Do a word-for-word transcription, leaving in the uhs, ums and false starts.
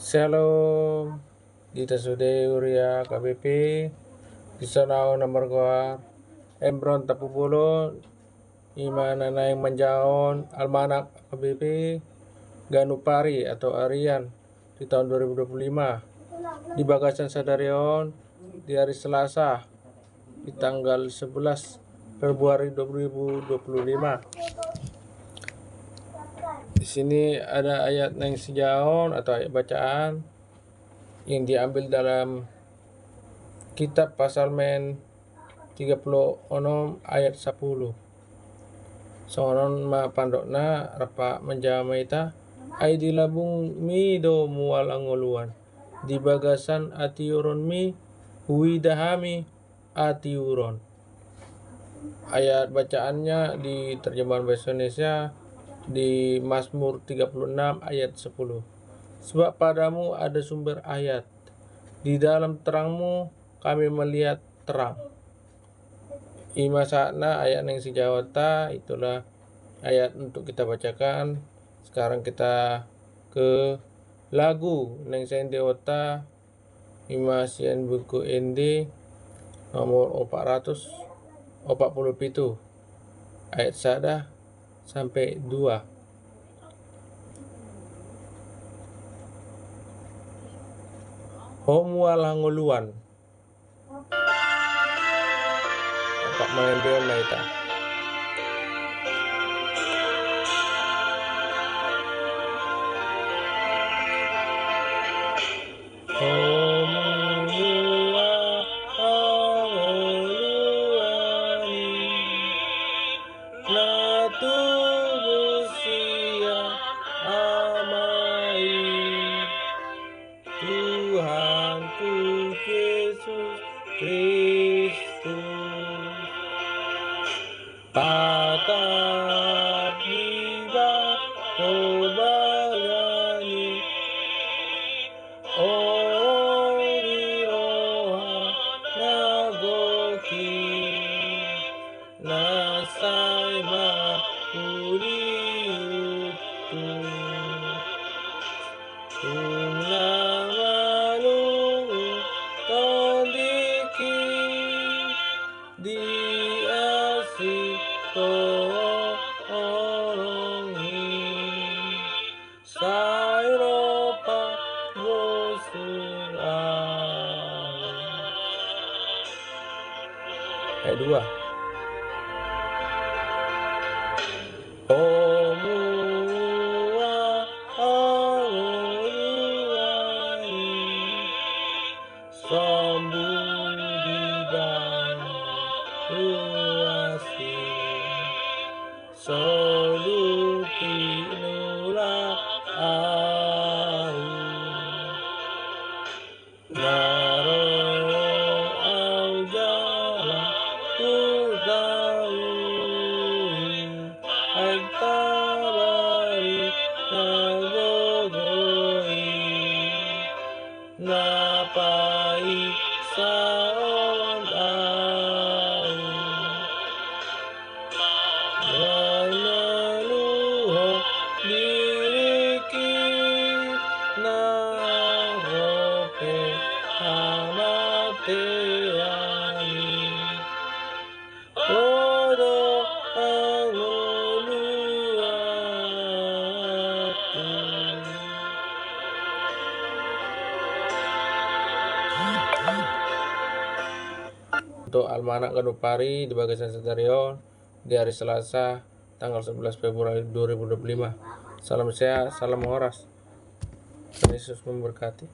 Shalom. Di hita sude huria H K B P, di son ahu na margoar Embron Tampubolon, ima na naeng manjahahon almanak H K B P ganup ari atau harian di tahun dua ribu dua puluh lima. Di bagasan sadari on, di hari Selasa, di tanggal sebelas Februari dua ribu dua puluh lima. Di sini ada ayat naeng sijahahon atau ayat bacaan yang diambil dalam kitab Psalmen tiga puluh enam ayat sepuluh. Songon on ma pandokna, rap manjahahon ma hita. Ai di lambungmi do mual hangoluan, di bagasan hatiuronmi huida hami hatiuron. Ayat bacaannya di terjemahan bahasa Indonesia di Mazmur tiga puluh enam ayat sepuluh. Sebab padamu ada sumber hayat, di dalam terangmu kami melihat terang. Ima sahatna ayat naeng sijahahonta, itulah ayat untuk kita bacakan. Sekarang kita ke lagu naeng siendehonta, ima sian buku ende nomor opat ratus opat puluh pitu, ayat sada sampai dua. Ho mual hangoluan. Rap mangendehon ma hita. Ho mual hangoluan i, na tubu sian Ama i, Tuhanku Jesus Kristus. Tatap di bagasan balian i, olo ni roha na gok i, na sai mangulihon tu tung na malungun tondik i, di asi holong i, sai ro pambosur ahu. Ayat dua. Ho mual hangoluan i, sombun di bagasan ruas i, so dung tinulak ahu. Na ro ahu jala hutahi aek tabari na gogo i, na paisahon ahu. Mangolu ho diringki nang ro pe hamatean i. Ho do hangoluanku. Untuk almanak ganup ari di bagasan sadari on, di hari Selasa tanggal sebelas Februari dua ribu dua puluh lima. Salam sehat, salam horas. Tuhan Yesus memberkati.